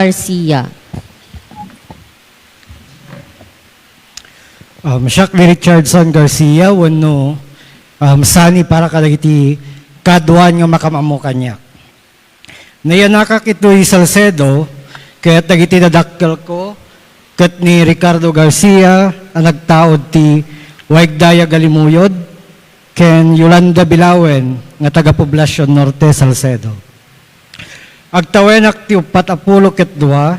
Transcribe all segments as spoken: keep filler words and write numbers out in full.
Garcia. Um, siak ni Richardson Garcia, wenno, um, Sani para kadagiti kaduan nga makamammo kaniak. Nayanakak itoy Salcedo, ket dagiti nadakkelko, ket ni Ricardo Garcia a nagtaud ti Waigdaya Galimuyod, ken Yolanda Bilawen nga taga Poblacion Norte, Salcedo. Agtawenak ti uppat a pulo ket dua,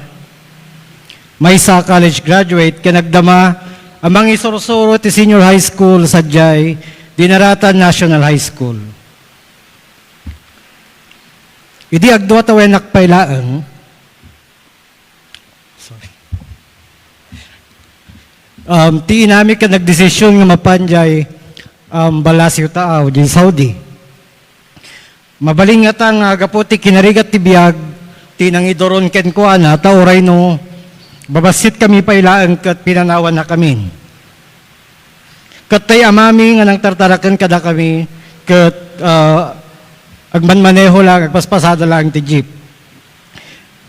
maysa a college graduate ken agdama a mangisursuro ti senior high school sadiay Dinaratan National High School. Idi agdua tawenak pay laeng, sorry. Um, ti inami ket nagdesisyon nga mapan jay, um, Palacio Taaw, jay Saudi. Mabalin ngata nga gapu ti kinarigat ti biag, ti nangiduron kenkuana, ta uray no, babassit kami pay laeng ket pinanawannakamin. Ket tay amami nga nangtartaraken kadakami, ket, ah, agmanmaneho laeng, agpaspasada laeng ti jeep.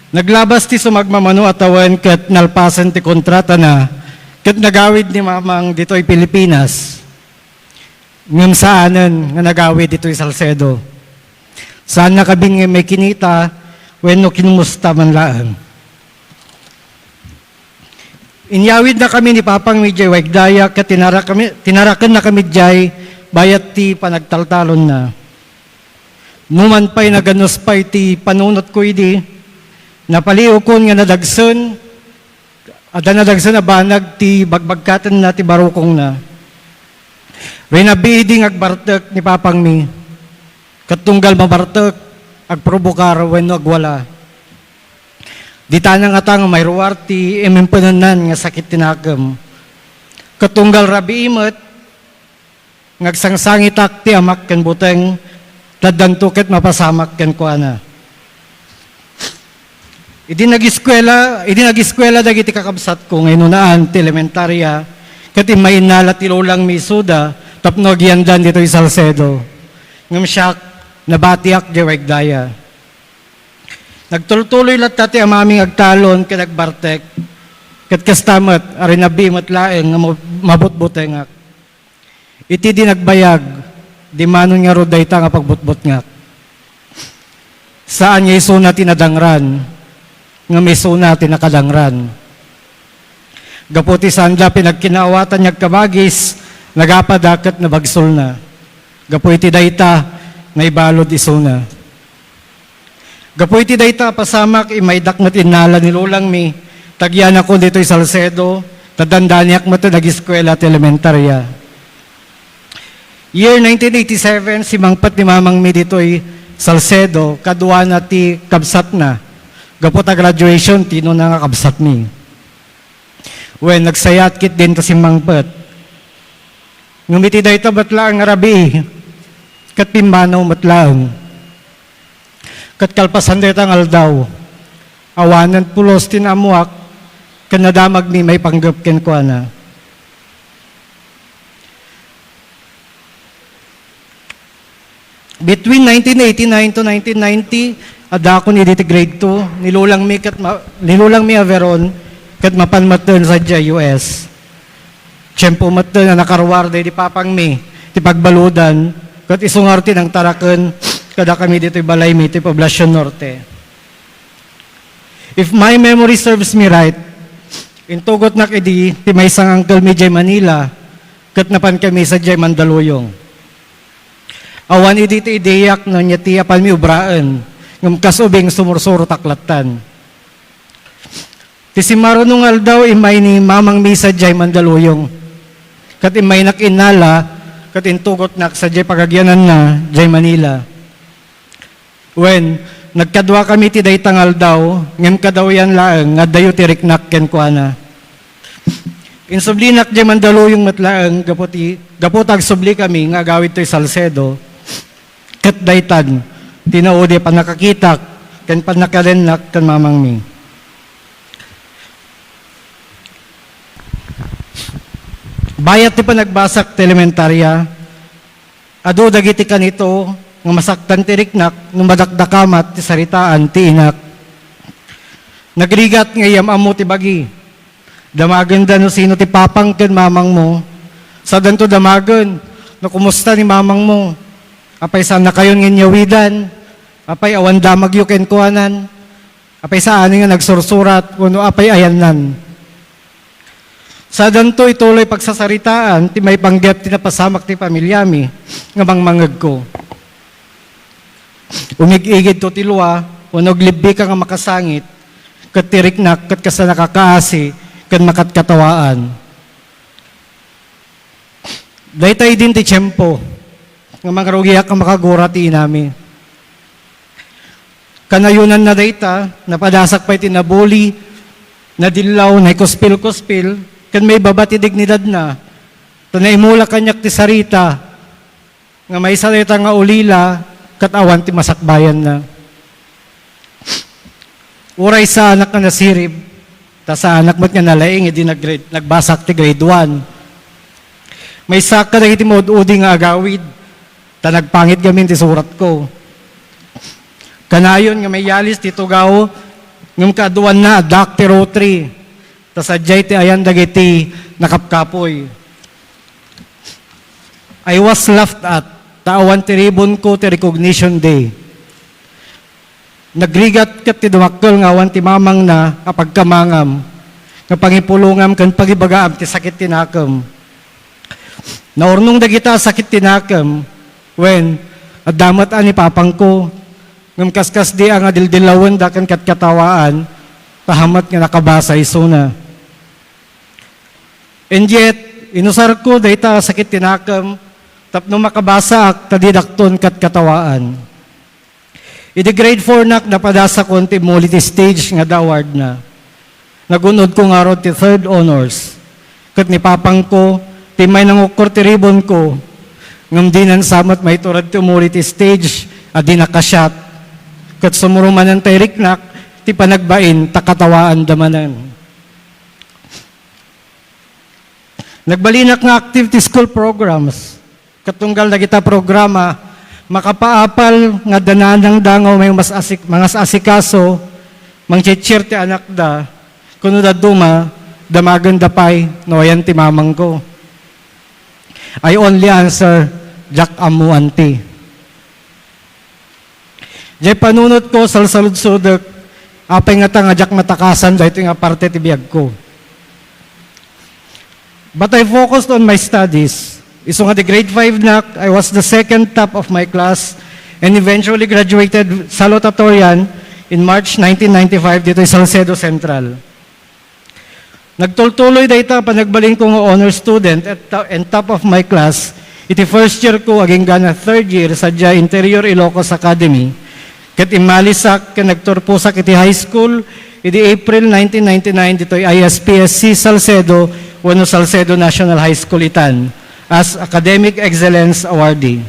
Naglabas ti sumagmamano a tawen ket nalpasen ti kontratana, ket nagawid ni Mamang ditoy Pilipinas. Ngem saanen nga nagawid ditoy Salcedo. Saannakabin nga immay kinita wenno kinumusta man laeng. Inyawidnakami ni Papangmi jay Waigdaya ket tinarakami-, tinarakennakami jay bayat ti panagtaltalonna. Numan pay, naganus pay ti panunotko idi, napaliwkon nga nadagsen, adda nadagsen a banag ti bagbagkatenna ti barukongna. Rinabbi idi nga agbartek ni Papangmi, ket tunggal mabartek, agprobokar wenno agwala. Ditana ngata nga mairuar ti imimpenennan nga sakit ti nakem. Ket tunggal rabii met, nga agsangsangitak ti amak ken buteng, ta addanto ket mapasamak kenkuana. Idi nagiskuela, idi nagiskuela dagiti kakabsatko nga inunaan ti elementaria, ket immay innala ti lolangmi isuda tapno agyandan ditoy Salcedo. Ngem siak, nabatiak jay Waigdaya. Nagtultuloy latta ti amami nga agtalon ken agbartek, ket kasta met a rinabbi met laeng nga mab-, mabutbutengak. Iti di nagbayag, dimmanon ngarud dayta nga pagbutbutngak. Saan nga isuna ti nadangran, ngem isuna ti nakadangran. Gapu ti saanda pinagkinaawatan nga agkabagis, nagapada ket nabagsolna. Gapu iti dayta, naibalud isuna. Gapu iti dayta a pasamak, immaydak met innala ni lolangmi, ta agyanakon ditoy Salcedo, ta dandaniak met ti nagiskuela ti elementaria. Year nineteen eighty-seven, simmangpet ni mamangmi ditoy Salcedo, kaduana ti kabsatna. Gapu ta graduation, ti inuna nga kabsatmi. Wen, nagsayat ketdin ta simmangpet. Ngem iti dayta met laeng a rabii, ket pimmanaw met laeng. Ket kalpasan dayta nga aldaw, awanen pulos ti naammoak ken nadamagmi maipanggep kenkuana. Between nineteen eighty-nine to nineteen ninety, addakon idi ti grade two, ni lolangmi ket ma-, ni lolangmi a Veron, ket mapan metten sadiay U S. Tiempo metten a nakaruar daydi papangmi ti pagbaludan, ket isu ngarud ti nangtaraken kadakami ditoy balaymi ti Poblacion Norte. If my memory serves me right, intugotnak idi ti maysa nga angkelmi diay Manila, ket napankami sadiay Mandaluyong. Awan idi ti ideak no ania ti apanmi ubraen, ngem kas ubing sumursurotak lattan. Ti simmaruno nga aldaw, immay ni mamangmi sadiay Mandaluyong. Ket immaynak innala, ket intugotnak sadiay pagagyananna diay Manila. Wen, nagkaduakami ti dayta nga aldaw, ngem kadawyan laeng nga addayo ti riknak kenkuana. Insublinak diay Mandaluyong met laeng gapu ti, gapu ta agsublikami nga agawid toy Salcedo, ket daytan ti naudi a pannakakitak ken pannakadennak ken mamangmi. Bayat ti panagbasak ti elementaria, adu dagiti kanito nga masaktan ti riknak no madakdakamat ti saritaan ti inak. Nagrigat nga iyam-ammo ti bagi. Damagenda no sino ti papang ken mamangmo. Sadanto damagen no kumusta ni mamangmo. Apay saannakayon nga inyawidan? Apay awan damagyo kenkuanan? Apay saani nga nagsursurat wenno apay ayannan? Sadanto ituloy pagsasaritaan ti maipanggep ti napasamak ti familiami nga mangmangegko. Umig-igidto ti lua wenno aglibbika nga makasangit ket ti riknak ket kasta nakakaasi ken makatkatawaan. Dayta idin ti tiempo nga mangrugiak a makagura ti inami. Kanayonanna dayta, napadasak pay ti nabuli, nadillaw, naikuspil-kuspil, ken maibaba ti dignidadna. Ta naimula kaniak ti sarita nga maysa dayta nga ulila ket awan ti masakbayanna. Uray saanak nga nasirib, ta saanak met nga nalaing idi nag-grade, nagbasak ti grade one. Maysaak kadagiti maud-udi nga agawid, ta nagpangit gamin ti suratko. Kanayon nga mayalis ti tugaw, ngem kaaduanna, addaak ti rotary, ta sadiay ti ayan dagiti nakapkapoy. I was laughed at, ta awan ti ribonko ti recognition day. Nagrigat ket ti dumakkel nga awan ti mamangna a pagkamangam, nga pangipulongam ken pagibagaam ti sakit ti nakem. Naurnong dagita a sakit ti nakem, wen, adda met a ni papangko, ngem kaskasdi a nga dildillawenda ken katkatawaan, ta hamet nga nakabasa isuna. And yet, inusarko dayta a sakit ti nakem tapno makabasaak ta didakton katkatawaan. Idi grade four nak, napadasakon ti immolity stage nga adda awardna. Nagun-odko ngarud ti third honors. Ket ni papangko, ti immay nangukkor ti ribonko, ngem dinan sa met maitured ti immolity stage a di nakasiat. Ket sumuromanen ti riknak ti panagbain ta katawaanda manen. Nagbalinak nga active ti school programs. Ket tunggal dagita programa, makapaapal nga adda nanangdangaw may mas asik-, mangas-asikaso, mangche-cheer ti anakda, kuno dadduma, damagenda pay no ayan ti mamangko. I only answer, "Diak ammo, auntie." Jay panunotko, salsaludsodek, apay ngata nga diak matakasan daytoy nga parte ti biagko. But I focused on my studies. Isu nga di grade five nak, I was the second top of my class and eventually graduated salutatorian in March nineteen ninety-five ditoy Salcedo Central. Nagtultuloy dayta a panagbalinko nga honor student at to-, and top of my class iti first year ko agingga na third year sadiay Interior Ilocos Academy, ket immalisak ken nagturposak iti high school idi April nineteen ninety-nine ditoy I S P S C Salcedo wenno Salcedo National High School itan as Academic Excellence Awardee.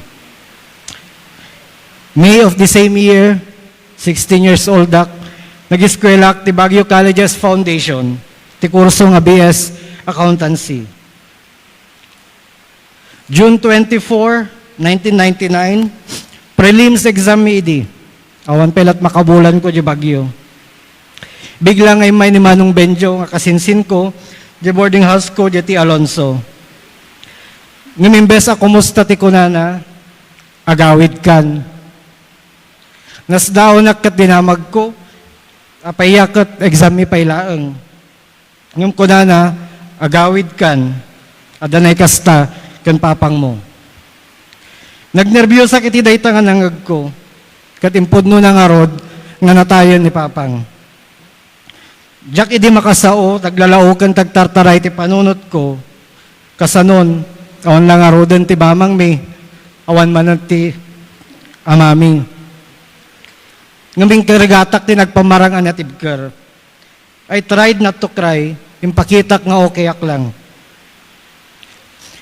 May of the same year, sixteen years old ak, nag-eskwela ak ti Baguio Colleges Foundation, ti kurso nga B S Accountancy. June twenty-four, nineteen ninety-nine, prelims exam mi idi. Awan pay lat makabulan ko di Baguio. Bigla nga immay ni Manong Benjo nga kasinsin ko, di boarding house ko, di ti Alonso. Ngem imbes a kumusta ti kunana, agawid kan. Nasdaawnak ket dinamagko, apay a ket exam mi pay laeng. Ngem kunana, agawid kan, adda naikasta ken papangmo. Nagnerbiosak iti dayta nga nangngegko, ket impudno na ngarud nga natayen ni papang. Diak idi makasao, taglalaoken ti agtartaray ti panunotko, kasanon, awan la ngaruden ti mamangmi, awan manen ti amami. Ngem inkargatak ti nagpamarang a natibker. I tried not to cry, impakitak nga okayak lang.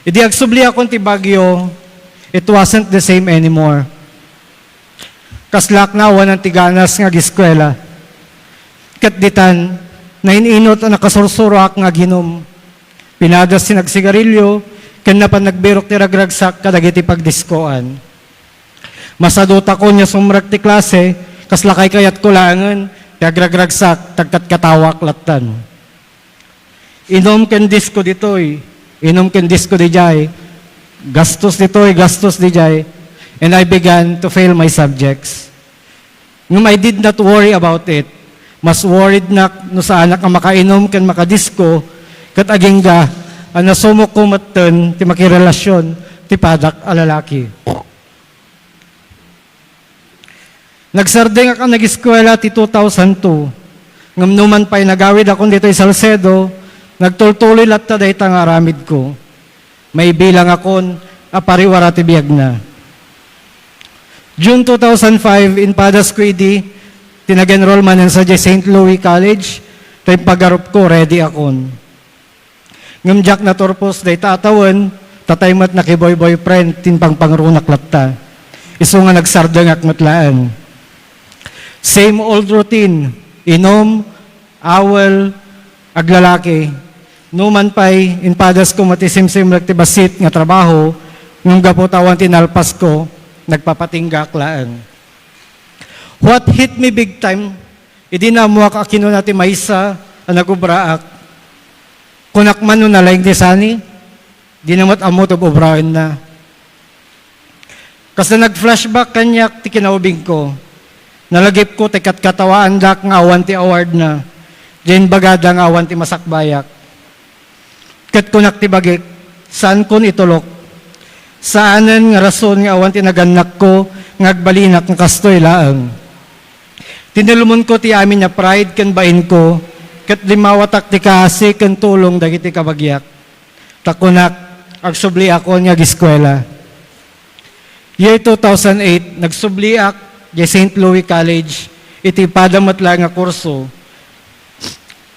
Idi agsubliakon ti Baguio, it wasn't the same anymore. Kaslaak naawanan ti ganas nga agiskwela. Ket ditan, nain-inot a nakasursuroak nga aginom. Pinadas ti nagsigarilio, ken napan nagbirok ti ragragsak kadagiti pagdiskoan. Masadutakon nga sumrek ti klase, kasla kaykayatko laengen, Ti agragragsak, tagkatkatawak lattan. Inum ken disco ditoy, inum ken disco dijay, gastos ditoy, gastos dijay, and I began to fail my subjects. Ngem I did not worry about it. Mas worried nak no saanak a makainum ken makadisco, ket agingga a nasumokko metten ti makirelasion ti padak a lalaki. Nagsardengak a nagiskuela ti two thousand two, ngem numan pay nagawidakon ditoy Salcedo, nagtultuloy latta dayta nga aramidko. Maibilangakon a pariwara ti biagna. June two thousand five, impadasko idi ti nag-enroll manen sadiay Saint Louis College, ta impagarupko, ready akon. Ngem diak naturpos dayta a tawen, ta tay met nakiboy-boyfriend ti impangpangrunak latta. Isu nga nagsardengak met laeng. Same old routine, inum, awel, aglalaki. Numan pay, impadasko met ti simsimrek ti bassit nga trabaho, ngem gapu ta awan ti nalpasko, nagpapatinggak laeng. What hit me big time, idi naammoak a kinuna ti maysa a nagubraak, kunak man no nalaing ni Sunny, dina met ammo ti ub-ubraenna. Kasla nag-flashback kaniak ti kinaubingko. Nalagipko ti katkatawaandak nga awan ti awardna, diay imbagada nga awan ti masakbayak. Ket kunak ti bagik, saankon itulok. Saanen nga rason nga awan ti nagannakko nga agbalinak nga kastoy laeng. Tinulmonko ti amin a pride ken bainko, ket limmawatak ti kaasi ken tulong dagiti kabagiak. Ta kunak, agsubliakon nga agiskuela. Year two thousand eight, nagsubliak diay Saint Louis College iti pada met laeng nga kurso,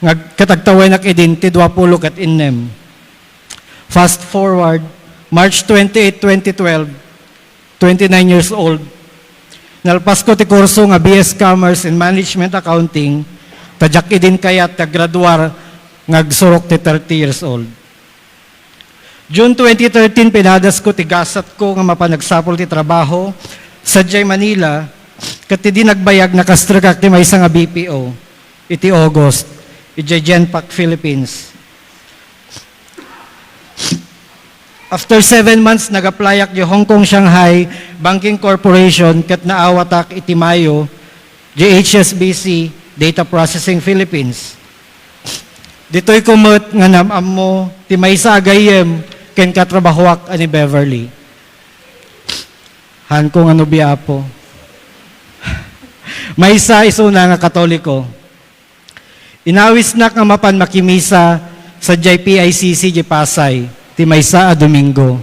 nga ket agtawenak idin ti duapulo ket innem. Fast forward, March twenty-eight, twenty twelve, twenty-nine years old, nalpasko ti kurso nga B S Commerce and Management Accounting, ta diak idin kayat nga graduar nga agsurok ti thirty years old. June twenty thirteen, pinadasko ti gasatko nga mapan agsapul ti trabaho sadiay Manila, ket idi nagbayag, nakastrekak ti maysa nga B P O iti August, idiay Genpact Philippines. After seven months, nag-applyak diay Hong Kong Shanghai Banking Corporation ket naawatak iti Mayo, diay H S B C Data Processing Philippines. Ditoyko met nga naam-ammo ti maysa a gayyem ken katrabahoak a ni Beverly. Haanko nga nobia, Apo. Maysa isuna nga Katoliko. Inawisnak nga mapan makimisa sadiay P I C C diay Pasay ti maysa a Domingo.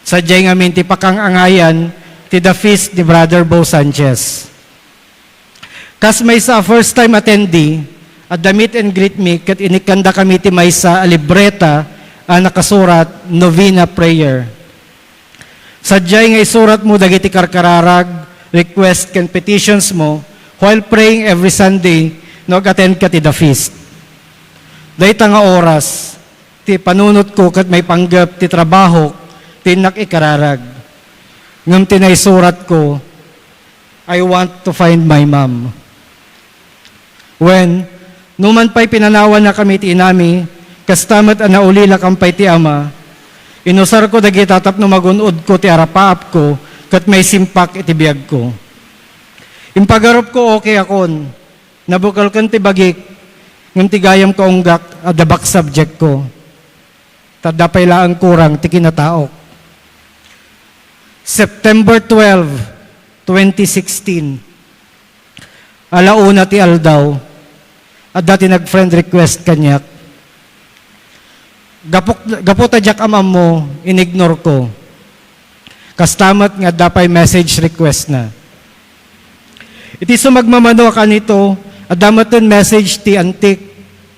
Sadiay ngamin ti pakang-angayan ti The Feast ni Brother Bo Sanchez. Kas maysa a first time attendee, adda meet and greet mi ket inikkandakami ti maysa a libreta a nakasurat Novena Prayer. Sadiay nga isuratmo dagiti karkararag, request, ken petitions mo while praying every Sunday no ag-attend ka ti The Feast. Dayta nga oras, ti panunotko ket maipanggep ti trabahok ti innak ikararag. Ngem ti naisuratko, "I want to find my mom." Wen, numan pay pinanawannakami ti inami, kasta met a naulilakam pay ti ama, inusarko dagita tapno magun-odko ti arapaapko ket maisimpak iti biagko. Impagarupko, okay akon, nabukelken ti bagik, ngem ti gayam kaunggak, adda back subjectko. Ta adda pay laeng kurang ti kinataok. September twelve, twenty sixteen, ala una ti aldaw, adda ti nag-friend request kaniak. Gapu, gapu ta diak am-ammo, inignorko. Kasta met nga adda pay message request na. Iti sumagmamano a kanito, adda metten message ti antik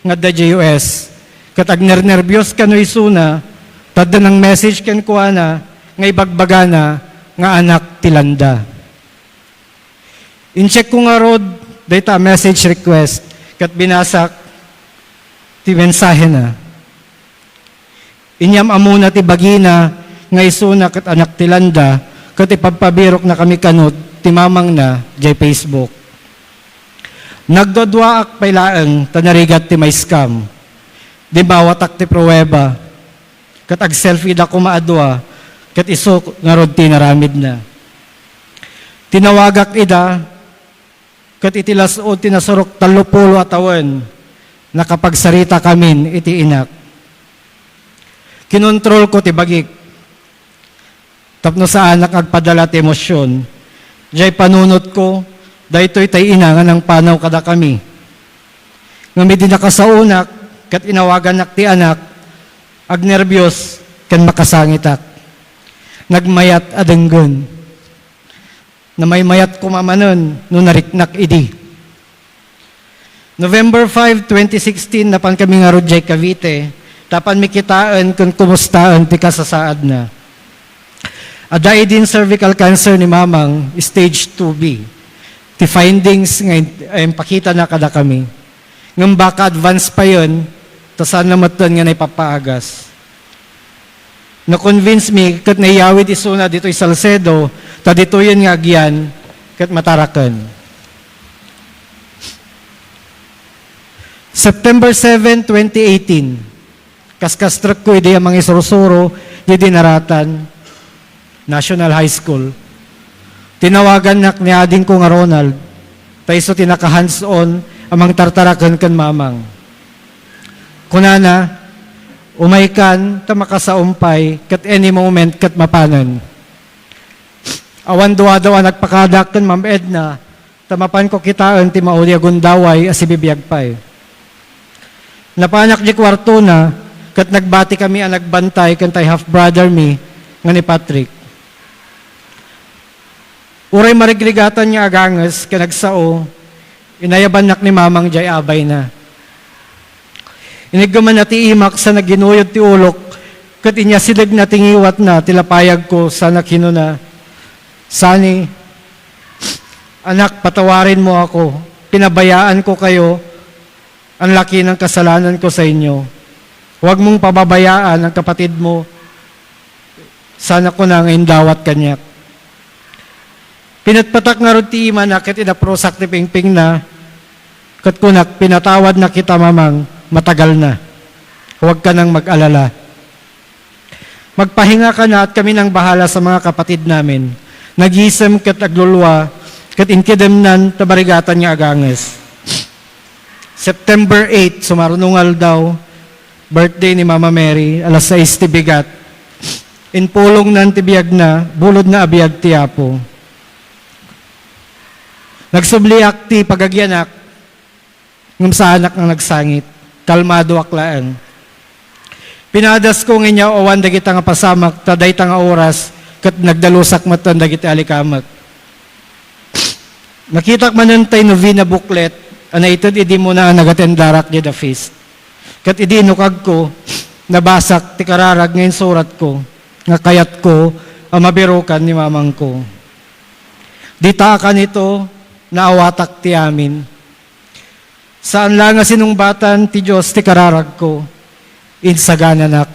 nga adda diay U S, ket agnernerbios kano isuna, ta adda nang-message kenkuana nga ibagbagana nga anak ti Landa. In-checkko ngarud dayta a message request ket binasak ti mensahena. Inyam-ammona ti bagina nga isuna ket anak ti Landa ket ipabpabiroknakami kano ti mamangna diay Facebook. Nagduaduaak pay laeng ta narigat ti maiskam. Dimmawatak ti prueba, ket agselfie-da koma a dua, ket isu ngarud ti inaramidna. Tinawagak ida, ket iti las-ud ti nasurok tallopulo a tawen, nakapagsarita kamin iti inak. Kinontrolko ti bagik tapno saanak nga agpadala ti emosion. Diay panunotko, daytoy tay ina nga nangpanaw kadakami. Ngem idi nakasaonak ket inawagannak ti anak, agnerbios ken makasangitak. Nagmayat a denggen. Namaymayat koma manen no nariknak idi. November five, twenty sixteen, napan kami ngarud diay Cavite, ta apanmi kitaen ken kumustaen ti kasasaadna. Adda idin cervical cancer ni Mamang, stage two B. Ti findings nga in-, impakitana kadakami. Ngem baka advance payen, ta saanna metten nga naipapaagas. Na-convince mi ket naiyawid isuna ditoy Salcedo, ta ditoyen nga agyan ket mataraken. September seven, twenty eighteen, kaskastrekko idi a mangisursuro idi Naratan National High School. Tinawagannak ni adingko nga Ronald, ta isu ti naka-hands-on a mangtartaraken ken Mamang. Kunana, "Umaykan ta makasaom pay ket any moment ket mapanen." Awan duadaw a nagpakadak ken Ma'am Edna, ta mapanko kitaen ti mauli a gundaway a sibibiag pay. Napanak di kuartona ket nagbatikami a nagbantay ken tay half-brother mi nga ni Patrick. Uray marigrigatan nga aganges ken agsao, inayabannak ni Mamang diay abayna. Iniggumanna ti imak sa nagginuyod ti ulok, ket inyasidegna ti ngiwatna ti lapayagko sana kinuna, "Sunny, anak, patawarenmo ako. Pinabayaanko kayo. Ang laki ng kasalanan ko sa inyo. Huwag mong pababayaan ang kapatid mo." Sana kuna nga indawat kaniak. Pinatpatak ngarud ti imana ket inaprusak ti pingpingna, ket kunak, "Pinatawadna kita, Mamang, matagal na. Huwag ka nang mag-alala. Magpahinga ka na at kami nang bahala sa mga kapatid namin." Nagisem ket aglulua, ket inkidemnan ta barigatan nga aganges. September eight, sumarno nga aldaw, birthday ni Mama Mary, alas sais ti bigat. Impulongnan ti biagna, bulodna a biag ti Apo. Nagsubliak ti pagagyanak, ngem saanak nga nagsangit. Kalmadoak laeng. Pinadasko nga inyaw-awan dagita nga pasamak ta dayta nga oras ket nagdalusak metten dagiti alikamek. Nakitak manen tay novena booklet a naited idi muna a nagatendarak diay The Feast. Ket idi inukagko, nabasak ti kararag nga insuratko nga kayatko a mabirukan ni mamangko. Dita a kanito, naawatak ti amin. Saan la nga sinungbatan ti Dios ti kararagko, insagananak.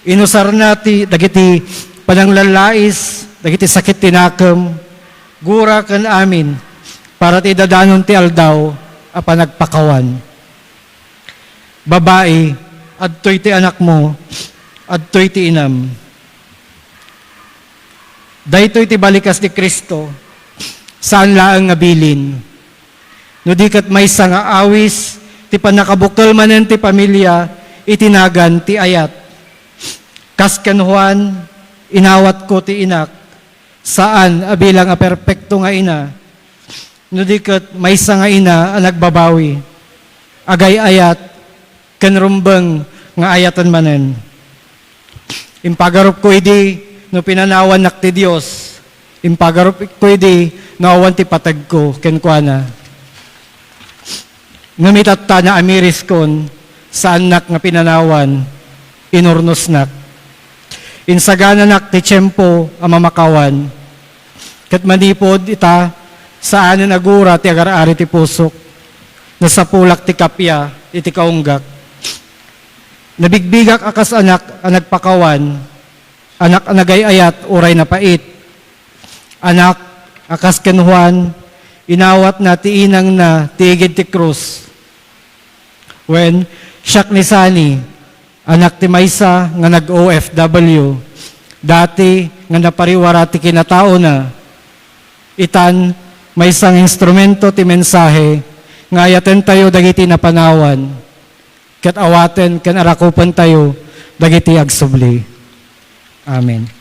Inusarna ti dagiti pananglallais, dagiti sakit ti nakem, gura ken amin para ti idadanon ti aldaw a panagpakawan. Babai, adtoy ti anakmo, adtoy ti inam. Daytoy ti balikas ni Cristo, saan laeng nga bilin. No di ket maysa nga awis ti pannakabukel manen ti pamilia iti nagan ti ayat. Kas ken Juan, inawatko ti inak, saan a bilang a perpekto nga ina, no di ket maysa nga ina a nagbabawi, agay-ayat, ken rumbeng nga ayaten manen. Impagarupko idi no pinanawannak ti Dios. Impagarupko idi no awan ti pategko kenkuana. Ngem itatta, naamiriskon, saannak nga pinanawan, inurnosnak. Insagananak ti tiempo a mamakawan. Ket manipud ita, saanen a gura ti agar-ari ti pusok. Nasapulak ti kappia iti kaunggak. Nabigbigak a kas anak a nagpakawan, anak a nagay-ayat uray napait. Anak a kas ken Juan, Inawatna ti inangna ti igid ti krus. Wen, siak ni Sani, anak ti maysa nga nag-O F W, dati nga napariwara ti kinataona. Itan, maysa nga instrumento ti mensahe nga ayatentayo dagiti napanawan, ket awaten ken arakupentayo dagiti agsubli. Amen.